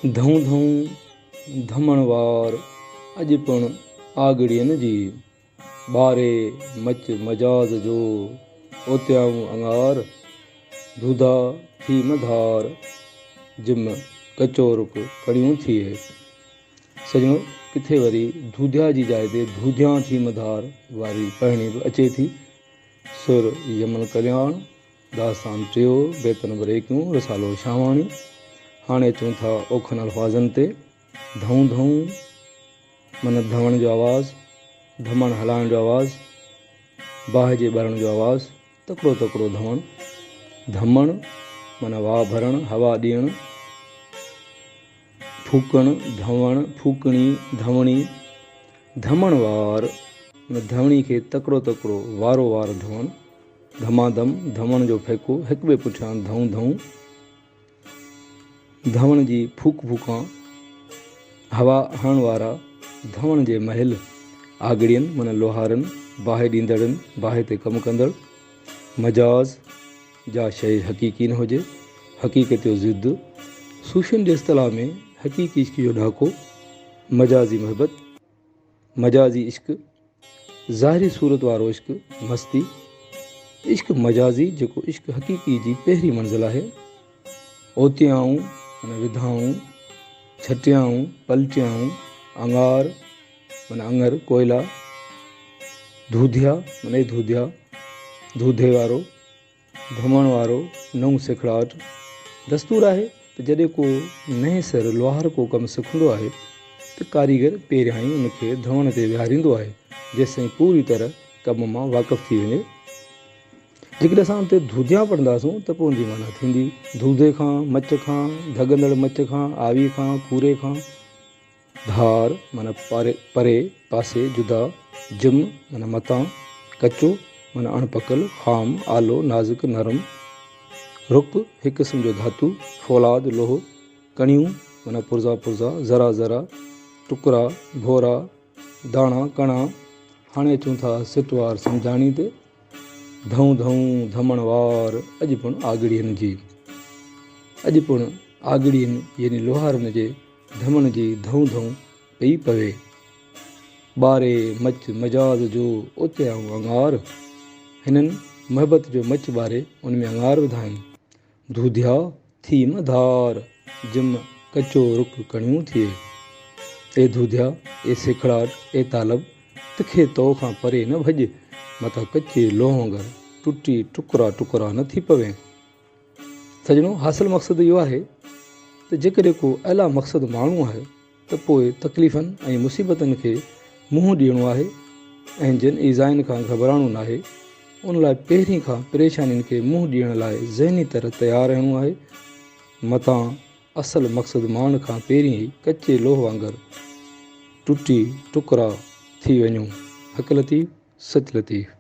ڌئون ڌئون ڌمڻ وار، اڄ پڻ آڳڙين جي. ٻاري مچ مجاز جو، اوتيائون اڱار. ڌوڌا ٿي م ڌار، جم ڪچو رڪ ڪڻيون ٿئي. سڄڻو ڪٿي وري ڌوڌيا جي جاء تي ڌوڌيان ٿي م ڌار واري پڙهڻي به اچي ٿي. سر يمن ڪلياڻ، داستان ٽيو، بيت نمبر ايڪيون، رسالو شاهواڻي. هاڻي اچون ٿا اوکن الفاظن تي. ڌئون ڌئون معنيٰ ڌوڻ جو آواز، ڌمڻ هلائڻ جو آواز، باهه جي ٻرڻ جو آواز، تڪڙو تڪڙو ڌوڻ، ڌمڻ معنيٰ واء ڀرڻ، هوا ڏيڻ، ڦوڪڻ، ڌوڻ، ڦوڪڻي، ڌوڻي، ڌمڻ وار معنيٰ ڌوڻي کي تڪڙو تڪڙو وارو وار ڌوڻ، ڌماڌم، ڌوڻ جو ڦيڪو، هڪ ٻئي پٺيان ڌئون ڌئون، ڌوڻ جي ڦوڪ ڦوڪان، هوا هڻڻ وارا، ڌوڻ جي مهل، آڳڙين معنيٰ لوهارن، باهه ڏيندڙن، باهه تي ڪم ڪندڙ، مجاز، جا شيء حقيقي نه هجي، حقيقت جو ضد، صوفين جي اصطلاح ۾ حقيقي عشق جو ڏاڪو، مجازي محبت، مجازي عشق، ظاهري صورت وارو عشق، مستي، عشق مجازي جيڪو عشق حقيقي جي پهرين منزل آهي، اوتيائون معنيٰ وڌائون، ڇٽيائون، پلٽيائون، اڱار معنيٰ اڱر، ڪوئلا، ڌوڌيا معنيٰ اي ڌوڌيا، ڌوڌي وارو، ڌمڻ وارو، نئون سيکڙاٽ. دستور آهي ته جڏهن ڪو نئين سر لوهارڪو ڪم سکندو آهي ته ڪاريگر پهريائين ان کي ڌوڻ تي ويهاريندو آهي جيستائين پوري طرح ڪم مان واقف ٿي وڃي. جيڪڏهن اسان ان تي ڌوڌيان پڙهنداسون ته پوء ان جي معنيٰ ٿيندي، ڌوڌي کان، مچ کان، ڌڳندڙ مچ کان، آوي کان، کوري کان. ڌار معنيٰ پاري، پري، پاسي، جدا، جم معنيٰ متان، ڪچو معنيٰ اڻ پڪل، خام، آلو، نازڪ، نرم، رڪ هڪ قسم جو ڌاتو، فولاد، لوهه، ڪڻيون معنيٰ پرزا پرزا، ذرا ذرا، ٽڪرا، ڀورا، داڻا، ڪڻا. هاڻي اچون ٿا سٽ وار سمجهاڻي تي. ڌئون ڌئون ڌمڻ وار، اڄ پڻ آڳڙين جي. اڄ پڻ آڳڙين يعني لوهارن جي ڌمڻ جي ڌئون ڌئون پئي پوي. ٻاري مچ مجاز جو اوتيائون اڱار. هنن محبت جو مچ ٻاري ان ۾ اڱار وڌائين. ڌوڌيا ٿي م ڌار، جم ڪچو رڪ ڪڻيون ٿئي. اي ڌوڌيا، اي سيکڙاٽ، اي طالب، تکي تو کان پري نه ڀڄ، متان ڪچي لوهه وانگر ٽٽي ٽڪرا ٽڪرا نه ٿي پوين. سڄڻو، حاصل مقصد اهو آهي ته جيڪڏهن ڪو اعليٰ مقصد ماڻهو آهي ته پوء تڪليفن ۽ مصيبتن کي منهن ڏيڻو آهي ۽ جن ايذائن کان گهٻرائڻو ناهي، ان لاء پهرين کان پريشانين کي منهن ڏيڻ لاء ذهني طرح تيار رهڻو آهي، متان اصل مقصد ماڻڻ کان پهرين ئي ڪچي لوهه وانگر ٽٽي ٽڪرا ٿي وڃون. حق لطيف، سچ لطيف.